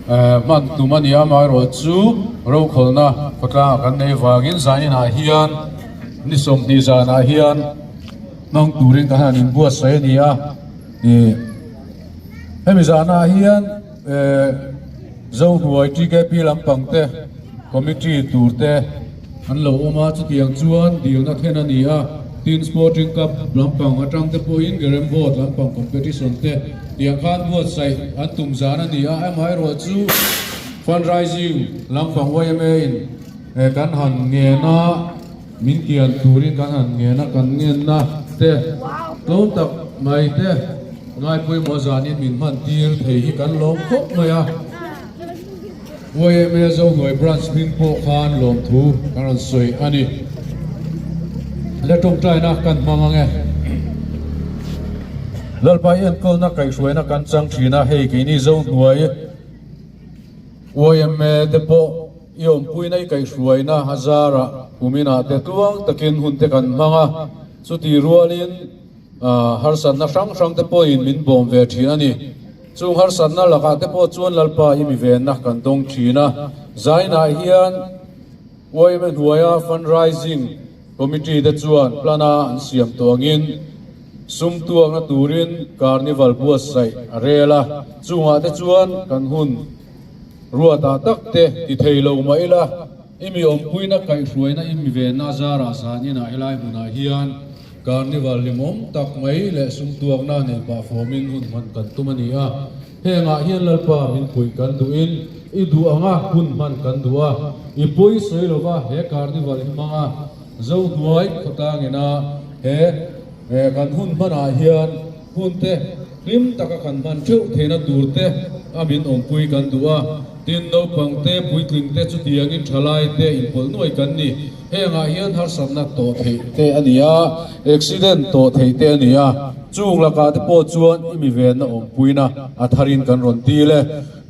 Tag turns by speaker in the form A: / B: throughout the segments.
A: Hman tum a ni a, amaherawhchu rokhawlna khawtlangah kan nei vangin zaninah hian ni 20 zanah hian hmang turin kan han inbuatsaih a ni a, ih hemi zanah hian eh Zohnuai TKP lampang te committee tur te an lo awm a, chutiang chuan dilna thlen a ni a, tin Sporting Club lampang atang te pawhin Gerem Board lampang competition te tiang khan buatsaih an tum zan a ni a, amaherawhchu fundraising lampang yma in kan han ngen a, min kian turin kan han ngen a, kan ngenna te tlawm tak mai te ngaipawimawh zanin min hman tir thei hi kan lawm khawp mai a. Yma Zohnuai Branch hming pawh khan lawmthu kan rawn sawi a ni. Le tawngtaina kan hmang ang e. Lalpa i enkawlna kaihhruaina kan chang thin a, hei keini Zohnuai yma te pawh i awmpuina i kaihhruaina a zarah kuminah te tluang takin hun te kan hmang a, chuti rualin harsatna hrang hrang te pawhin min bawm ve thin a ni. Chung harsatna lakah te pawh chuan Lalpa i mi venna kan dawng thin a, zainah hian yma hnuaia fundraising committee te chuan plan a an siam tawh angin sum tuakna turin carnival buatsaih a rel a, chungah te chuan kan hun ruatah tak te ti thei lo mah ila i mi awmpuina kaihhruaina i mi venna zarah zaninah helai hmunah hian Carnival hlimawm tak mai leh sumtuakna nei pah fawmin hun hman kan tum a ni a. Hengah hian Lalpa min puih kan duhin i duh anga hun hman kan duh a, i pawi sawi lova he Carnival hi hmanga Zohnuai khawtlangina he kan hun hmanah hian hun te hlim taka kan hman theuh theihna tur te a min awmpui kan duh a. Tin, naupang te, puitling te chutiangin thalai te inpawlh nuai kan ni. Hengah hian harsatna tawh theih te a ni a, accident tawh theih te a ni a, chung lakah te pawh chuan i mi venna awmpuina a tharin kan rawn dil e.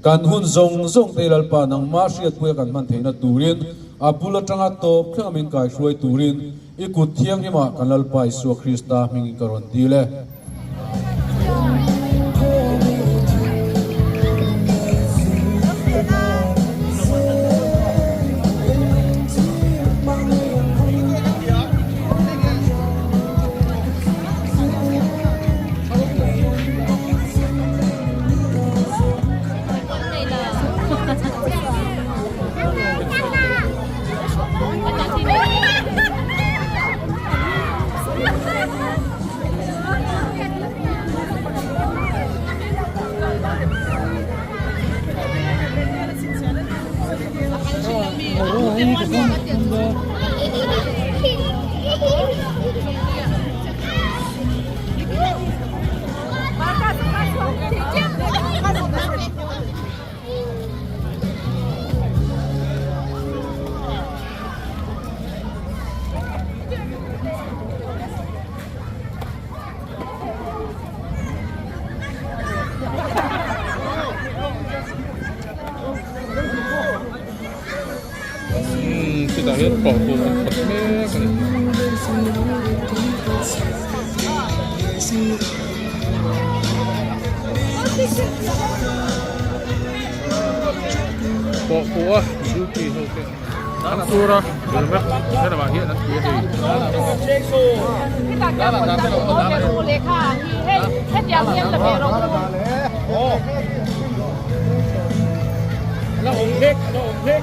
A: Kan hun zawng zawng te Lalpa nangmah hriatpuia kan hman theihna turin a bul atanga tawp thlenga min kaihruai turin i kut thianghlimah kan Lalpa Isua Krista hmingin ka rawn dil e.
B: Chutah hian pawh an khat mek a ni. Pawh pawh a duty ho te an tur a helmet helamah hian an ti a hei.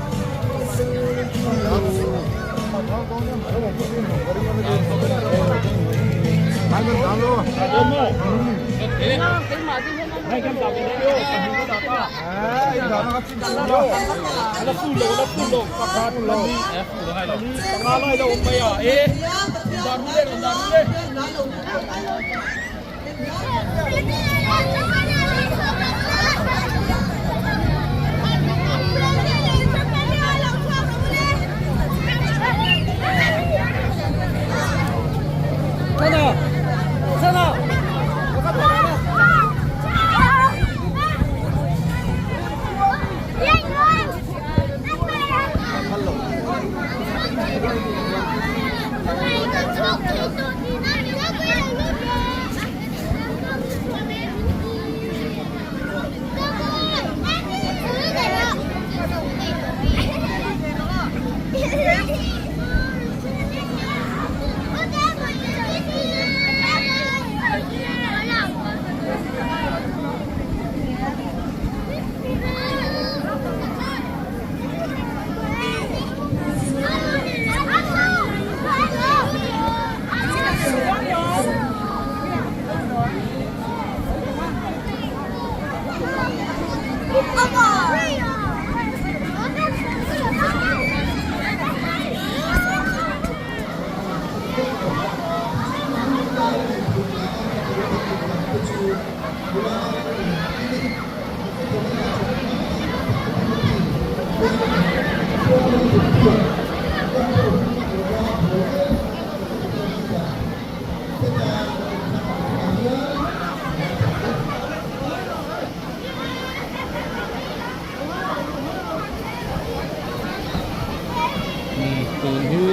B: Tun hi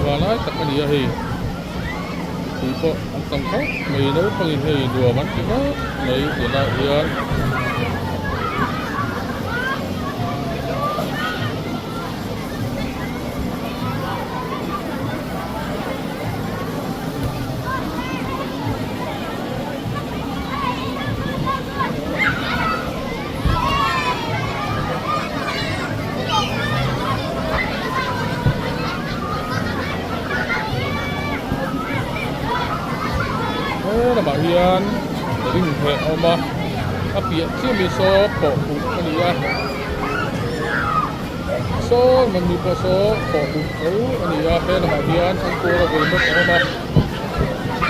B: vanlai tak a ni a hei tui pawh an tam khawp mai naupangin hei nuam an ti khawp mai tunah hian. He lamah hian ring heh a awm a a piah chiah mai saw pawh huh a ni a saw mahni pawh saw pawh huh tho a ni a he lamah hian thangkura vul bawk a awm a.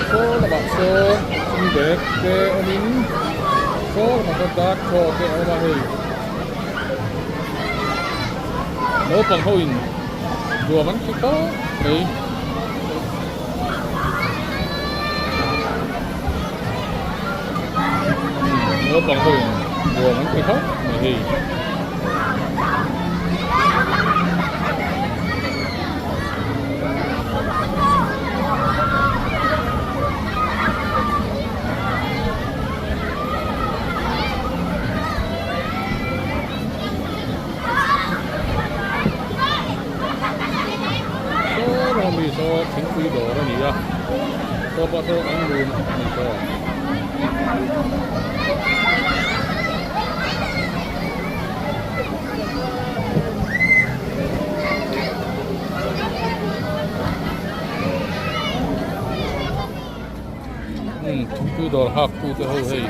B: Saw lamah sawn thing bag te awmin saw lamah sawn dark thaw te a awm a hei naupang ho in nuam an ti khawp mai. Naupang ho in nuam an ti khawp mai hei. Saw rawng mi saw thingpui dawr a ni a saw pawh saw an lun a ni saw. Hmm, thingpui dawr hak tu te ho hei.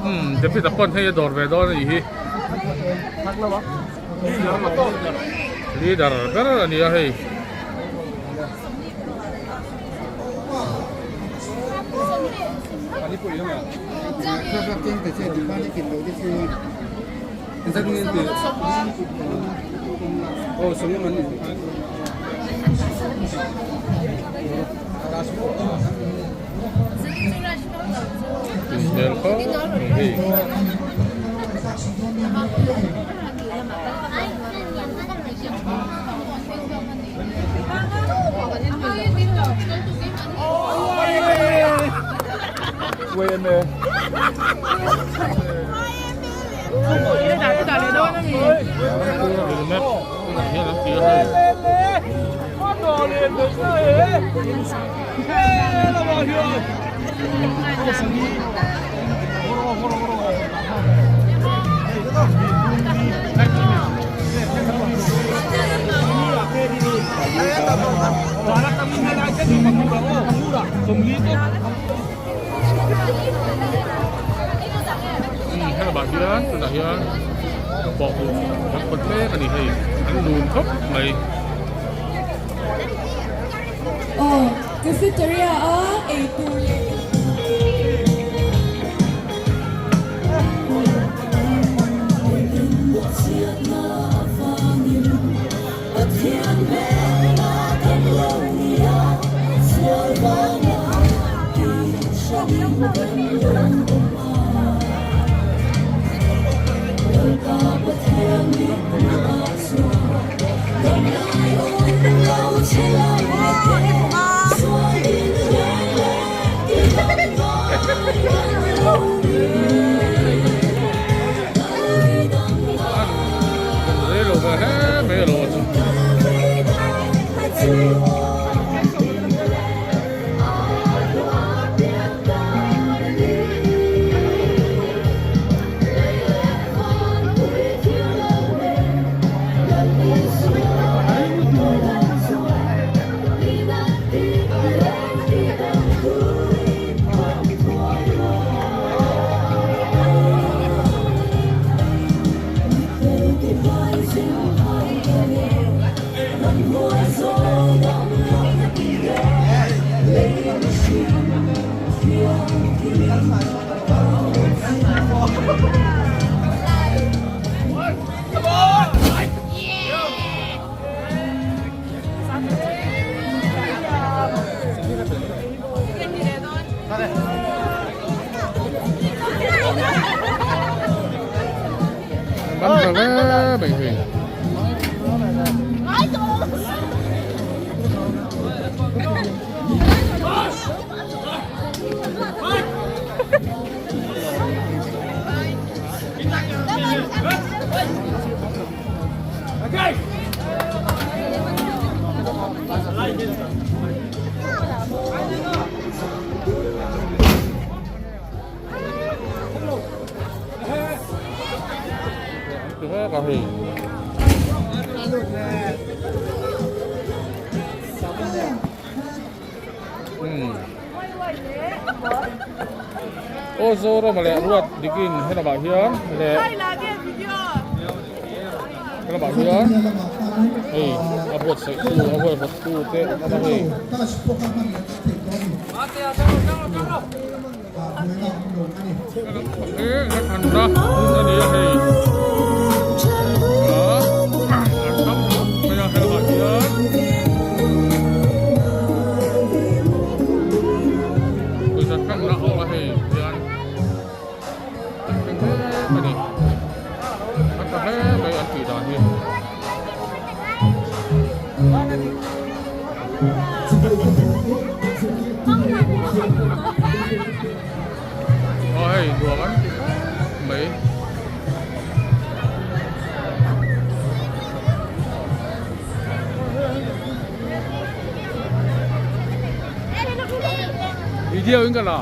B: Hmm, David a pawn hei a dawr ve dawn a nih hi. Leader ber a ni a hei. Tui hmel khawp mai hei. Helmet tunah hian an ti a hei. Helamah hian tunah hian pawh an kawt mek a ni hei an lun khawp mai.
C: Aw, cafeteria a ei tur leh.
B: Man ta hle mai hei. Aw Zorama leh Ruat dikin helamah hian leh helamah hian hei a buatsaih tu a huaihawt tu te an awm a hei. Hei hla thlanna hmun a ni a hei ah an tam khawp mai a helamah hian pawisa hranna a awm a hei hian an thleng mek a ni a tha hle mai an tih dan hi. Aw hei nuam an ti khawp mai. Video in ka la.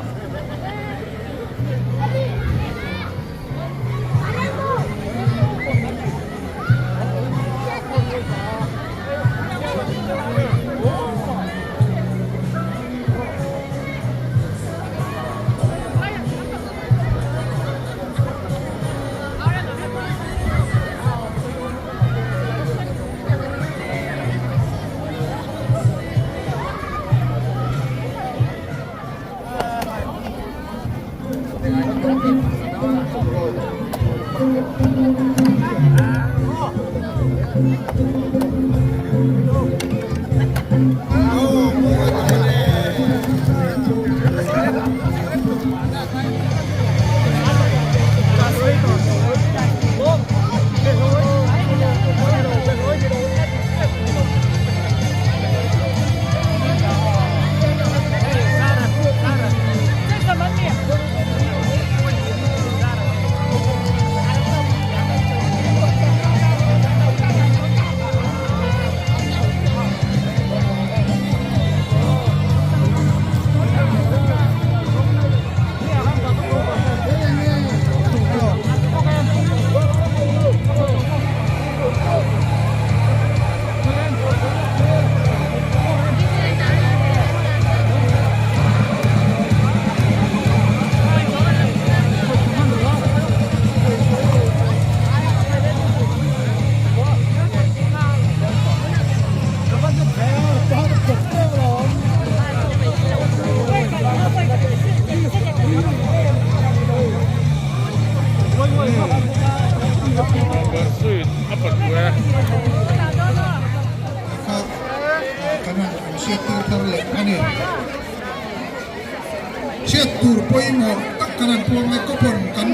D: Hriat tur pawimawh tak kan han puang e, coupon kan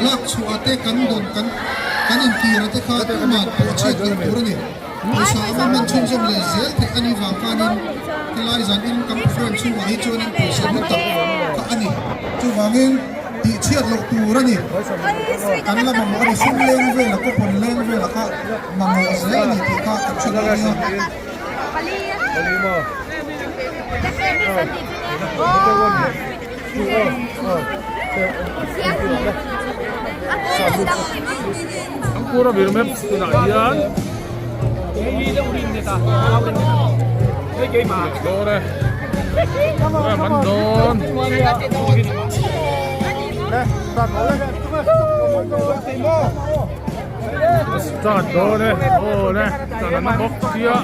D: lak chhuah te kan dawn kan kan intir te kha tumah pawh chhiat loh tur a ni. Pawisa a va hman chhunzawm leh zel theih a nih vang khanin helai zan in kan frame chhungah hi chuanin pawisa hlu tak kha a ni. Chuvangin tih chhiat loh tur a ni. Kan la mamawh a ni, sum leng vela coupon leng vela kha mamawh zel a ni tih kha kan hre dawn nia.
B: Thangkura bir map tunah hian dawn e a man dawn. Start dawn e aw le tan an bawk sia.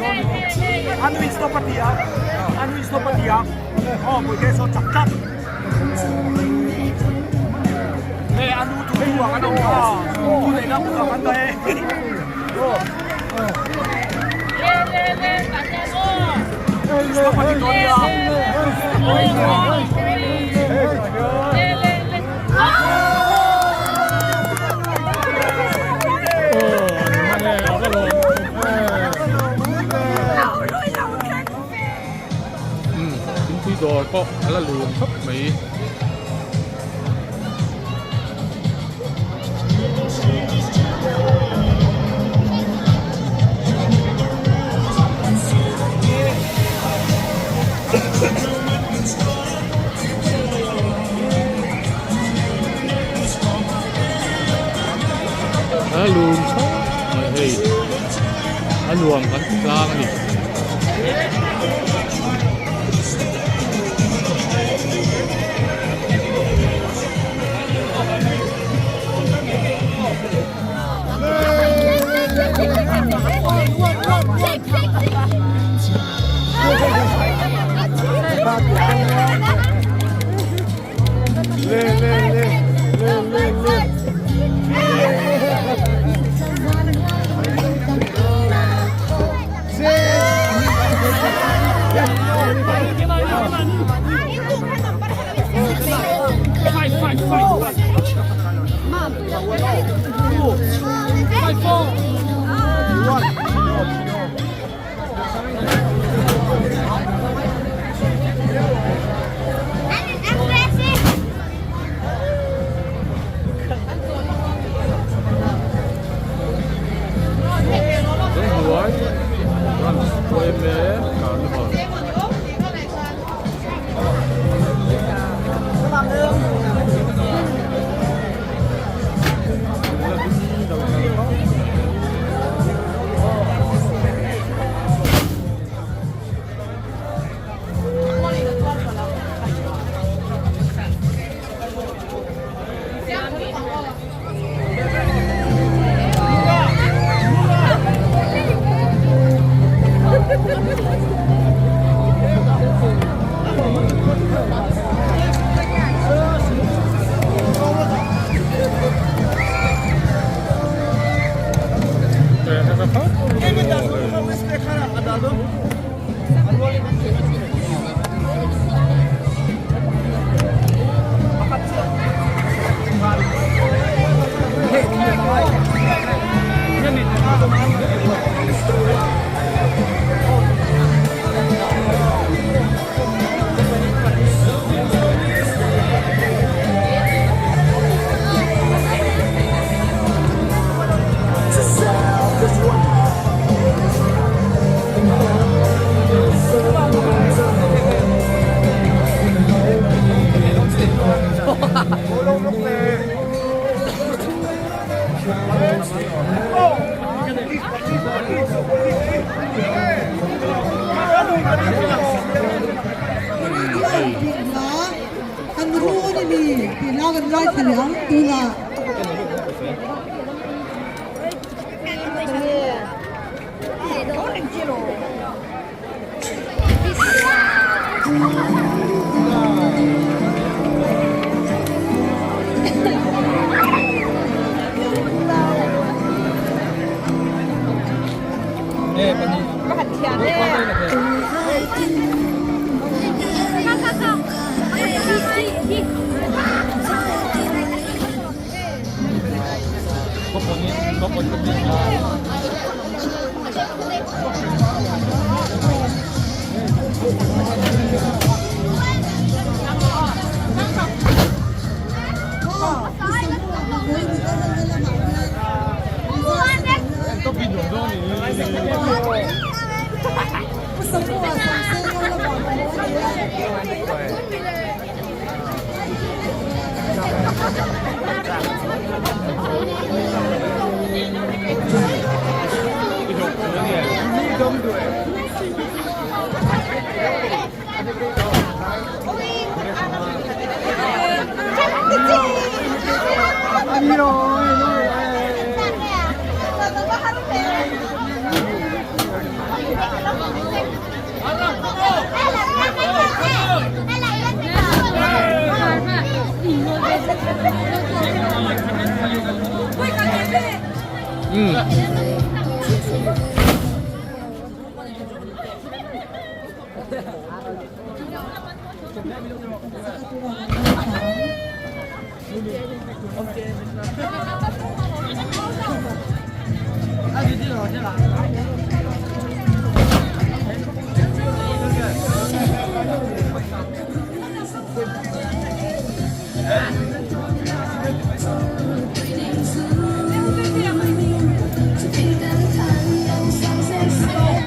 B: pawh a la lum khawp mai. A lum chhawk mai hei a nuam kan ti tlang a ni.